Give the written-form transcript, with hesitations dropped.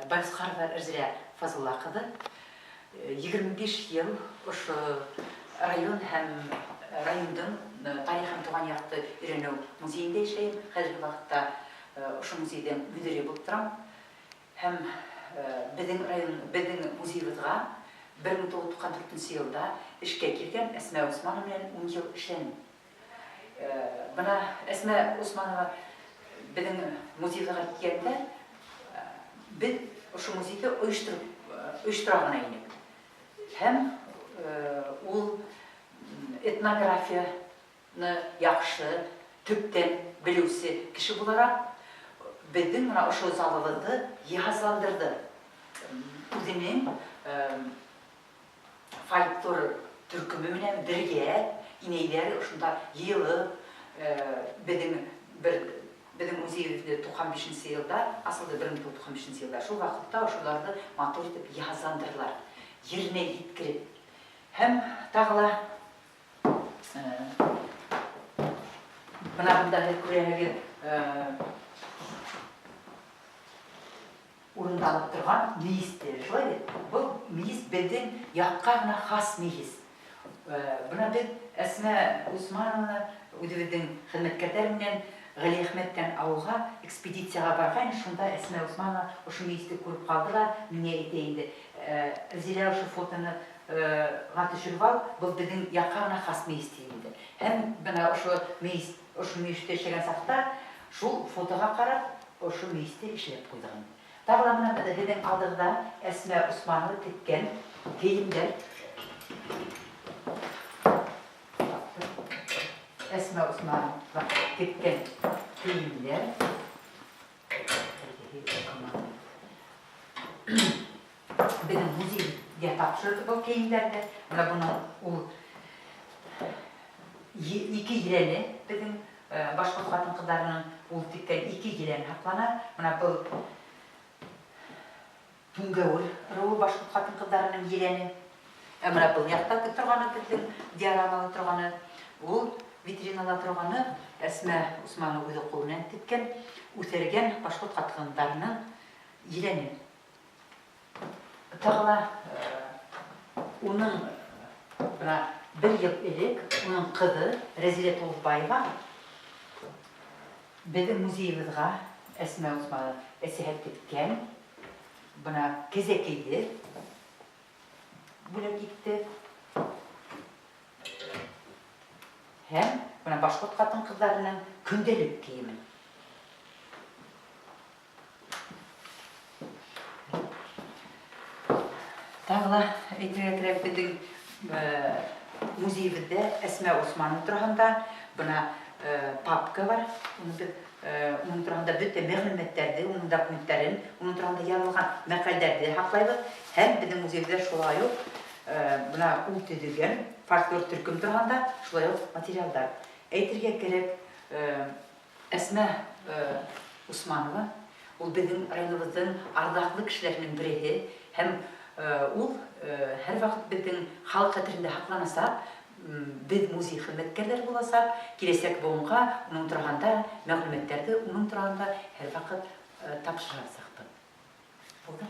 Байсҡарова Рәзилә Фазулла ҡыҙы. 25 йыл ошо район һәм райондың тарих һәм тыуған яҡты өйрәнеү музейында эшләйем. Хәҙерге ваҡытта ошо музейҙың мөдире булып торам. Һәм беҙҙең район, беҙҙең музейыбыҙға 1994 йылда эшкә килгән Әсмә Усманова менән 10 йыл эшләнем. Бына Әсмә Усманова беҙҙең музейҙарға килгәндә, беҙ ошо музейҙы ойоштора ғына инек. Һәм ул этнографияны яҡшы төптән белеүсе кеше булараҡ, беҙҙең бына ошо залыбыҙҙы йыһазландырҙы. Үҙенең фольклор төркөмө менән бергә инәйҙәр ошонда йыйылып, беҙҙең музейыбыҙ 95 йылда асылды, 1995 йылда. Шул ваҡытта ошоларҙы матур итеп йыһазландырҙылар, еренә еткереп. Һәм тағы ла бына бында һеҙ күрәһегеҙ, урында алып торған мейесте. Шулай бит? Был мейес беҙҙең яҡҡа ғына хас мейес. Бына беҙ Әсмә Усмановна үҙебеҙҙең хеҙмәткәрҙәр менән Ғәлиәхмәттән ауылға экспедицияға барғайны, шунда Әсмә Усманова ошо мейесте күреп ҡалды ла, миңә әйтә инде: «Зилә, ошо фотоны ға төшөрөп ал, был беҙҙең яҡҡа ғына хас мейес», — ти инде. Һәм бына ошо мейес, ошо мөйөштә эшләгән саҡта шул фотоға ҡарап, ошо мейесте эшләп ҡуйҙыҡ инде. Тағы ла бына һеҙҙең алдығыҙҙа Әсмә Усманова теккән кейемдәр. Әсмә Усманова теккән кейемдәр. Беҙҙең музейгә тапшырҙы был кейемдәрҙе. Бына бының ул ике еләне, беҙҙең башҡорт ҡатын-ҡыҙҙарының ул теккән ике елән һаҡлана. Бына был Түңгәүер ырыуы башҡорт ҡатын-ҡыҙҙарының еләне. Ә бына был яҡта торғаны, беҙҙең диорамала торғаны, ул витринала торғаны Әсмә Усманова үҙе ҡулы менән теккән үҫәргән башҡорт ҡатын-ҡыҙҙарының еләне. Тағы ла уның бына бер йыл элек уның ҡыҙы Рәзилә Тулбаева беҙҙең музейыбыҙға Әсмә Усманова әсәһе теккән бына кәзәкәйҙе бүләк итте. Һәм бына башҡорт ҡатын-ҡыҙҙарының көндәлек кейемен. Тағы ла әйтергә кәрәк, беҙҙең музейыбыҙҙа Әсмә Усманова тураһында бына папка бар. Уны беҙ уның тураһында бөтә мәғлүмәттәрҙе, уның документтарын, уның тураһында яҙылған мәҡәлдәрҙе һаҡлайбыҙ. Һәм беҙҙең музейҙа шулай уҡ бына ул төҙөгән фольклор төркөм тураһында шулай уҡ материалдар. Әйтергә кәрәк, Әсмә Усманова ул беҙҙең районыбыҙҙың арҙаҡлы кешеләренең береһе, һәм ул һәр ваҡыт беҙҙең халыҡ хәтерендә һаҡланасаҡ. Беҙ музей хеҙмәткәрҙәре буласаҡ, киләсәк быуынға уның тураһында мәғлүмәттәрҙе, уның тураһында һәр ваҡыт тапшырасаҡбыҙ. Булды.